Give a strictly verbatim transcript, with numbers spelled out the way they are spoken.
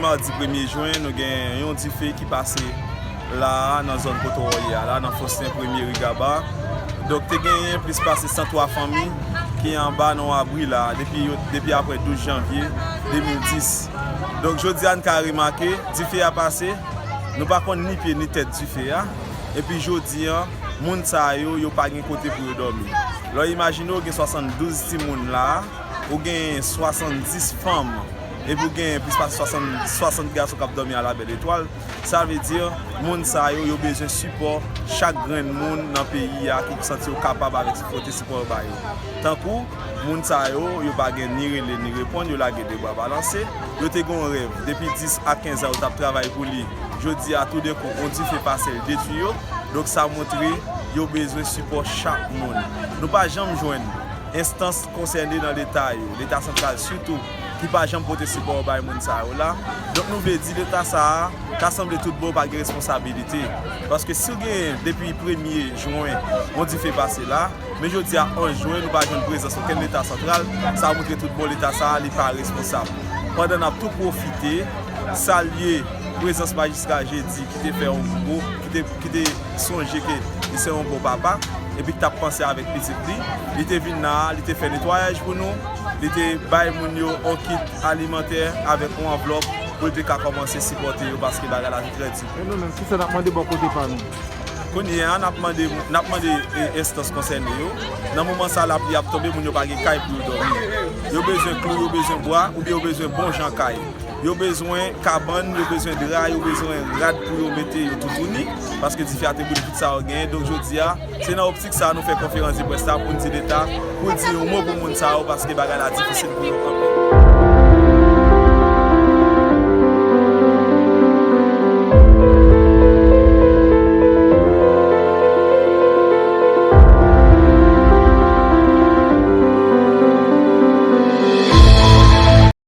Madi premye jen, nou gen yon dife ki pase la a, nan zòn kote w ye a la, nan Faustin Premier Rigaba. Donk, te genyen plis pase san twa fanmi ki anba nan yon abri la a, depi, depi apre douz janvye de mil dis. Donk, jodi a, n ka remake, dife a pase, nou pa konn ni pye ni tèt dife a. Epi jodi a, moun sa yo, yo pa gen kote pou yo dòmi. Lè w imajine w gen swasanndouz timoun la a, ou gen swasanndis fanm, epi ou gen plis pase swasant, swasant gason k ap dòmi a la Belle Etoile. Sa vle di, moun sa yo, yo bezwen sipò chak grenn moun nan peyi a ki santi yo kapab avèk pote sipò yo ba yo. Tankou, moun sa yo, yo pa gen ni rele ni reponn, yo lage de bra balanse. Yo te gen yon rèv, depi dis a kenz an, yo t ap travay pou li. Jodi a, toudenkou, yon dife pase, l detwi yo. Donk, sa montre yo bezwen sipò chak moun. Nou pa janm jwenn enstans konsène nan Leta yo, Leta santral sitou, ki pa janm pote sipò bay moun sa yo la. Donk, nou vle di Leta sa a, ta sanble tout bon pa gen responsabilite. Paske si w genyen depi premye jen, yon dife pase la, men jodi a onz jen, nou pa jwenn prezans okenn Leta santral, sa montre tout bon Leta sa a, li pa responsab. Pandan n ap tou pwofite salye prezans Majistra Jedi ki te fè yon gwo, ki te, ki te sonje ke li se yon bon papa, epi ki t ap panse avèk pitit li. Li te vin la a, li te fè netwayaj pou nou, li te bay moun yo yon kit alimantè avèk yon anvlòp pou l te ka kòmanse sipòte yo, paske bagay la te trè di. E nou menm, kisa n ap mande bò kote pa nou? Kounye a, n ap mande, n ap mande, e, enstans konsène yo. Nan moman sa, lapli ap tonbe, moun yo pa gen kay pou yo dòmi. Yo bezwen klou, yo bezwen bwa, oubyen yo bezwen bon jan kay. Yo bezwen kabann, yo bezwen dra, yo bezwen rad pou yo mete yo toutouni, paske dife a te boule tout sa yo genyen. Donk, jodi a, se nan optik sa a nou fè konferans de près la pou n di Leta, pou l di yon mo pou moun sa yo, paske bagay la difisil pou yo kanpe.